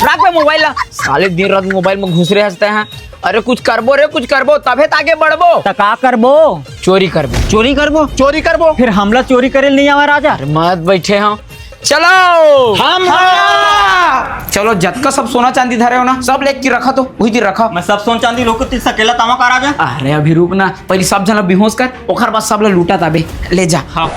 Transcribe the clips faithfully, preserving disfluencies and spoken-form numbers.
ताक बे मोबाइल ला। साले दिन रात मोबाइल में घुस रहे हंसते हैं। अरे कुछ करबो रे, कुछ करबो, तभे त आगे बढ़बो। त का करबो? चोरी करबो। चोरी करबो? चोरी करबो। फिर हमला चोरी करे नहीं आवा राजा? अरे मत बैठे हो, चलो। हम चलो, जतका सब सोना चांदी धरे हो ना, सब लेके रखा तो, वही दिन रखा। मैं सब सोना चांदी लोग तीर सकेला तामा का राजा? अरे अभी रुक ना, पहले सब झन ला बेहोश कर, ओकर बाद सब ला लूटा ताबे। ले जा। हाँ।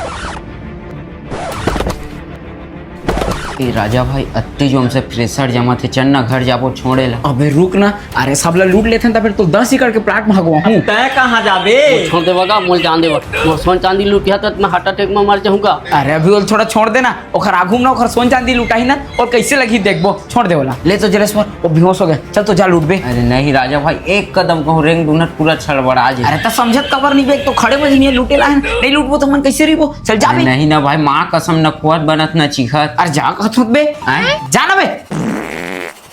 ए राजा भाई, अत्ती जो हमसे प्रेशर जमा थे, चल ना घर जाबो, छोड़े ला। अबे रुक ना, अरे सब ला लूट लेथन त फिर तो दस एकड़ के प्लाट मांगवा हूँ। तय कहाँ जाबे? छोड़ देवा गा, मोल जान देवा। मोर सोन चांदी लूटिया त मैं हार्ट अटैक में मर जाऊंगा। अरे अभी वो थोड़ा छोड़ देना, ओखर आघू में ना ओखर सोन चांदी लुटाही ना, और कैसे लगी देखबो। छोड़ दे वाला, ले तो जलेश्वर, वो बेहोश हो गया। चल तो जा लूट बे। अरे नहीं राजा भाई, एक कदम कहूँ रेंग डूनट पूरा छड़बड़ा जे। अरे त समझत कबर नहीं बे, तो खड़े में नहीं लूटे ला है, नहीं लूटबो तो मन कैसे रहिबो? चल जा अरे बे। नहीं ना भाई, माँ कसम न खुआत बनत न चीखत। अरे जा कहत होत बे, आय? जा ना बे।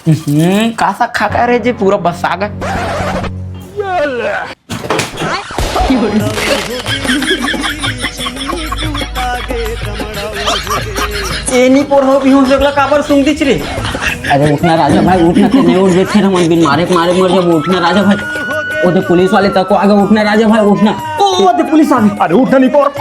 हम्म, का सा खा का रे जे पूरा बसा गए। ए नी पोर हो भी हूँ, जगला काबर सूंघ दिच रे? अरे उठना राजा भाई, उठना, ते नहीं उठबे, फिर हमन बिन मारे के मारे मर जाबो। उठना राजा भाई, वो तो पुलिस वाले तक को आगे। उठना राजा भाई, उठना। ओ, वो तो पुलिस आ गई। अरे उठना नहीं पोर।